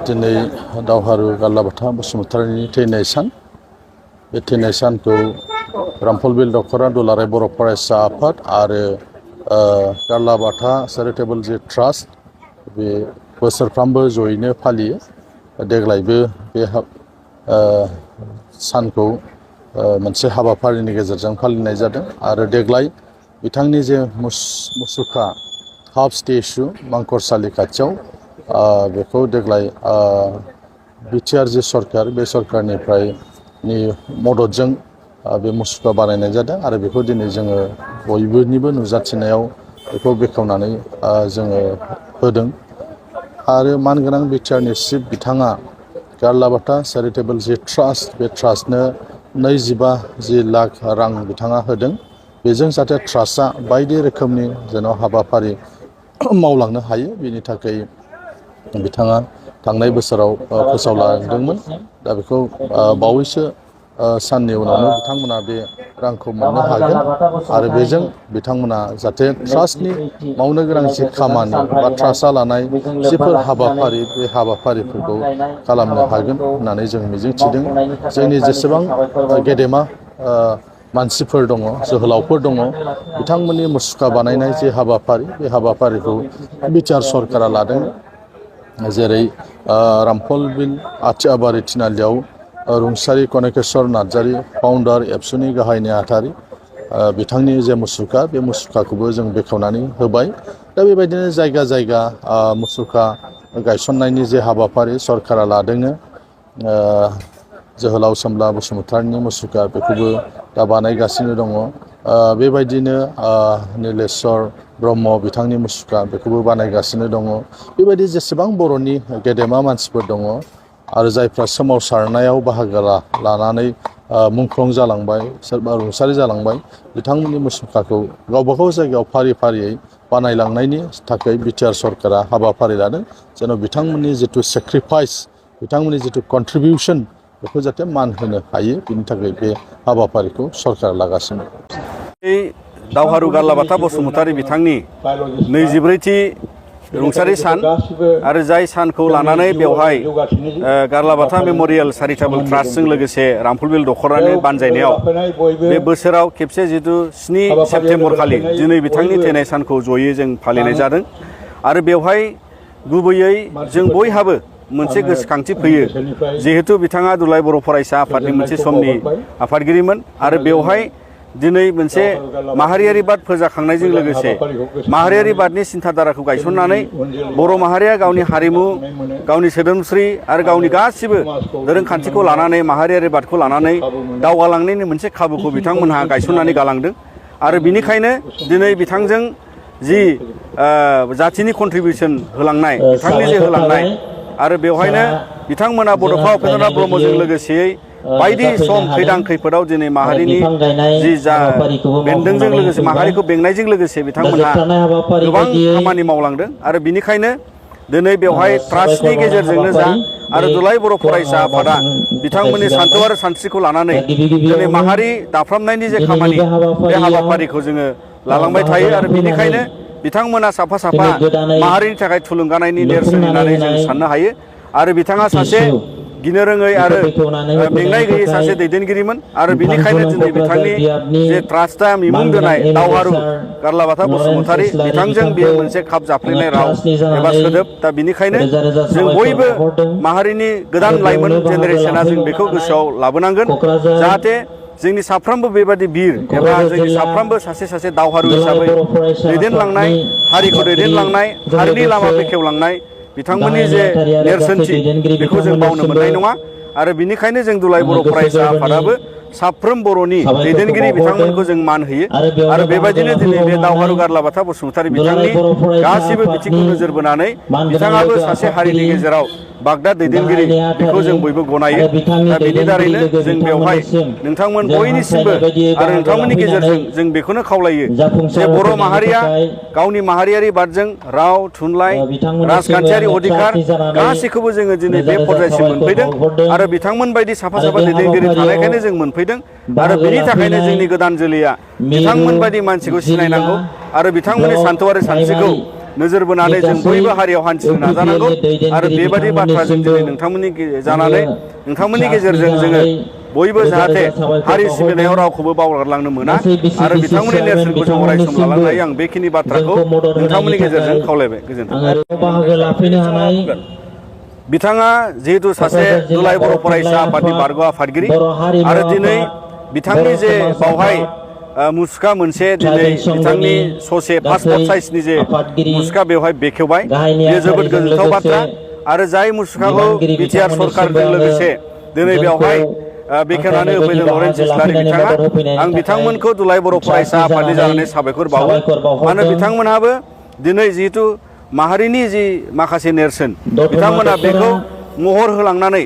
दिनै दावहारु गारलाबाथा बसुमतारीनि थैनाय सान बे थैनाय सानखौ रामफलबिल दख'र दुलाराय बर' फरायसा आफाद आरो गारलाबाथा चेरिटेबल जे ट्रास्ट बे बोसोरफ्रामबो जयैनो फालियो। देग्लायबो बे सानखौ मोनसे हाबाफारिनि गेजेरजों फालिनाय जादों आरो देग्लाय बिथांनि जे मुसुखा हाफ स्टेचु मांखरसालि खाथियाव बेखौ देग्लाय बिटिआर जे सरकार बे सरकारनिफ्राय मददजों बे मुसुखा बानायनाय जादों आरो बेखौ दिनै जोङो बयनिबो नुजाथिनायाव बेखौ बेखेवनानै जोङो होदों। आरो मानगोनां बिटिआरनि चिफ बिथाङा गारलाबाथा चेरिटेबल जे ट्रास्ट बे ट्रास्टनो 25 लाख रां बिथाङा होदों। बेजों जाहाथे ट्रास्टआ बायदि रोखोमनि जेन' हाबाफारि मावलांनो हायो बेनि थाखाय बिथाङा थांनाय बोसोराव फोसावलांदोंमोन। दा बेखौ बावैसो साननि उनावनो बिथांमोना बे रांखौ मोननो हागोन आरो बेजों बिथांमोना जाहाथे ट्रास्टनि मावनो गोनां जि खामानि बा ट्रास्टआ लानाय जिफोर हाबाफारि बे हाबाफारिफोरखौ खालामनो हागोन होननानै जों मिजिंथिदों। जोंनि जेसेबां गेदेमा मानसिफोर दङ, जोहोलावफोर दङ, बिथांमोननि मुसुखा बानायनाय जे हाबाफारि बे हाबाफारिखौ बिटिआर सरकारा लादों। जेरै रामफलबिल आथियाबारि थिनालियाव रुंसारि कनकेश्वर नार्जारी फाउन्डार एबसुनि गाहाय नेहाथारि बिथांनि जे मुसुखा बे मुसुखाखौबो जों बेखेवनानै होबाय। दा बेबायदिनो जायगा जायगा मुसुखा गायसननायनि जे हाबाफारि सरकारा लादों। जोहोलाव सोमब्ला बसुमतारीनि मुसुखा बेखौबो दा बानायगासिनो दङ। बेबायदिनो नीलेश्वर ब्रह्म बिथांनि मुसुखा बेखौबो बानायगासिनो दङ। बेबायदि जेसेबां बर'नि गेदेमा मानसिफोर दङ आरो जायफ्रा सोमावसारनायाव बाहागो लानानै मुंख्लं जालांबाय, सोरबा रुंसारि जालांबाय, बिथांमोननि मुसुखाखौ गावबागाव जायगायाव फारि फारियै बानायलांनायनि थाखाय बिटिआर सरकारा हाबाफारि लादों। जेन' बिथांमोननि जिथु सेक्रिफाइस, बिथांमोननि जिथु कन्ट्रिबिउसन बेखौ जाहाथे मान होनो हायो बिनि थाखाय बे हाबाफारिखौ सरकारा लागासिनो। दावहारु गारलाबाथा बसुमतारी बिथांनि 24थि रुंसारि सान आरो जाय सानखौ लानानै बेवहाय गारलाबाथा मेम'रियेल चेरिटेबल ट्रास्टजों लोगोसे रामफलबिल दख'रानि बानजायनायाव बे बोसोराव खेबसे जिथु 7 सेप्तेम्बर खालि दिनै बिथांनि थैनाय सानखौ जयै जों फालिनाय जादों आरो बेवहाय गुबैयै जों बयहाबो मोनसे गोसोखांथि फैयो। जिहेतु बिथाङा दुलाराय बर' फरायसा आफादनि मोनसे समनि आफादगिरिमोन आरो बेवहाय दिनै मोनसे माहारियारि बाद फोजाखांनायजों लोगोसे माहारियारि बादनि सिन्थाधाराखौ गायसननानै बर' माहारिया गावनि हारिमु, गावनि सोदोमस्रि आरो गावनि गासिबो दोरोंखान्थिखौ लानानै माहारियारि बादखौ लानानै दावगालांनायनि मोनसे खाबुखौ बिथांमोनहा गायसननानै गालांदों आरो बिनिखायनो दिनै बिथांजों जि जाथिनि कन्ट्रिबिउसन होलांनाय, बिथांनि जे होलांनाय आरो बेवहायनो बिथांमोना बड'फा उपेन्द्रनाथ ब्रह्मजों लोगोसेयै बायदि सम खैदां खैफोदाव दिनै माहारिनि जि जा बेन्दोंजों लोगोसे माहारिखौ बेंनायजों लोगोसे बिथांमोनहा गोबां खामानि मावलांदों आरो बिनिखायनो दिनै बेवहाय ट्रास्टनि गेजेरजोंनो जा आरो दुलाराय बर' फरायसा आफादा बिथांमोननि सान्थौ आरो सानस्रिखौ लानानै दिनै माहारि दाफ्रामनायनि जे खामानि बे हाबाफारिखौ जोङो लालांबाय थायो आरो बिनिखायनो बिथांमोना साफा साफा माहारिनि थाखाय थुलुंगानायनि नेरसोन होननानै जों साननो हायो आरो बिथाङा सासे गिनो रोङै आरो मेंनाय गैयै सासे दैदेनगिरिमोन आरो बिनिखायनो दिनै बिथांनि जे ट्रास्टआ बिमुं दोननाय दावहारु गारलाबाथा बसुमतारी बिथांजों बेयो मोनसे खाब जाफ्लेनाय राव एबा सोदोब। दा बिनिखायनो जों बयबो माहारिनि गोदान लाइमोन जेनेरेसना जों बेखौ गोसोआव लाबोनांगोन जाहाथे जोंनि साफ्रोमबो बेबादि बिर एबा जोंनि साफ्रोमबो सासे दावहारु हिसाबै दैदेनलांनाय, हारिखौ दैदेनलांनाय, हारिनि लामा बेखेवलांनाय बिथांमोननि जे नेरसोनथि बेखौ जों बावनो मोननाय नङा आरो बिनिखायनो जों दुलाराय बर' फरायसा आफादाबो साफ्रोम बर'नि दैदेनगिरि बिथांमोनखौ जों मान होयो आरो बेबायदिनो दिनै बे दावहारु गारलाबाथा बसुमतारी बिथांनि गासिबो बिथिंखौ नोजोर बोनानै बिथाङाबो सासे हारिनि गेजेराव बागदा दैदेनगिरि बेखौ जों बयबो गनायो। दा बेनि दारैनो जों बेवहाय नोंथांमोन बयनिसिमबो आरो नोंथांमोननि गेजेरजों जों बेखौनो खावलायो जे बर' माहारिया गावनि माहारियारि बादजों राव, थुनलाइ, राजखान्थियारि अधिकार गासैखौबो जोङो दिनै बे पर्यायसिम मोनफैदों आरो बिथांमोन बायदि साफा साफा दैदेनगिरि थानायखायनो जों मोनफैदों आरो बिनि थाखायनो जोंनि गोदान जोलैया बिथांमोन बायदि मानसिखौ सिनायनांगौ आरो बिथांमोननि सान्थौ आरो सानस्रिखौ नोजोर बोनानै जों बयबो हारियाव हान्थिनो नाजानांगौ आरो बेबादि बाथ्रा जों दिनै नोंथांमोननि जानानै नोंथांमोननि गेजेरजों जोङो बयबो जाहाथे हारि सिबिनायाव रावखौबो बावगारलांनो मोना आरो बिथांमोननि नेरसोनखौ जों अराय सम लालांनो हायो आं बेखिनि बाथ्राखौ नोंथांमोननि गेजेरजों खावलायबाय गोजोन्थों। बिथाङा जिहेतु सासे दुलाय बर' फरायसा आफादनि बारग' आफादगिरि आरो दिनै बिथांनि जे बावहाय मुसुखा मोनसे दिनै बिथांनि ससे पासपर्ट साइजनि जे मुसुखा बेवहाय बेखेवबाय बेयो जोबोद गोजोनथाव बाथ्रा आरो जाय मुसुखाखौ बिटिआर सरकारजों लोगोसे दिनै बेवहाय बेखेवनानै होफैदों लरेन्स इस्लारि बिथाङा आं बिथांमोनखौ दुलाय बर' फरायसा आफादनि जानानै साबायखर बावो मानो बिथांमोनहाबो दिनै जिहेतु माहारिनि जि माखासे नेरसोन बिथांमोना बेखौ महर होलांनानै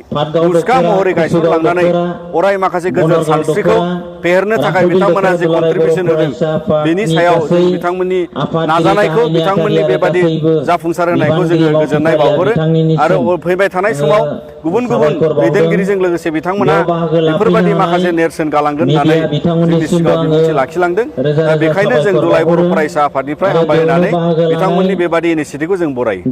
मुसुखा महरै गायसनलांनानै अराय माखासे गोजोन सानस्रिखौ फेहेरनो थाखाय बिथांमोना जे कन्ट्रिबिउसन होदों बेनि सायाव जों बिथांमोननि नाजानायखौ बिथांमोननि बेबादि जाफुंसार होनायखौ जोङो गोजोननाय बावहरो आरो फैबाय थानाय समाव गुबुन गुबुन दैदेनगिरिजों लोगोसे बिथांमोना बेफोरबायदि माखासे नेरसोन गालांगोन होननानै जोंनि सिगाङाव बिबुंथि लाखिलांदों दा बेखायनो जों दुलाय बर' फरायसा आफादनिफ्राय हामबाय होनानै बिथांमोननि बेबादि इनिसियेटिभखौ जों बरायो।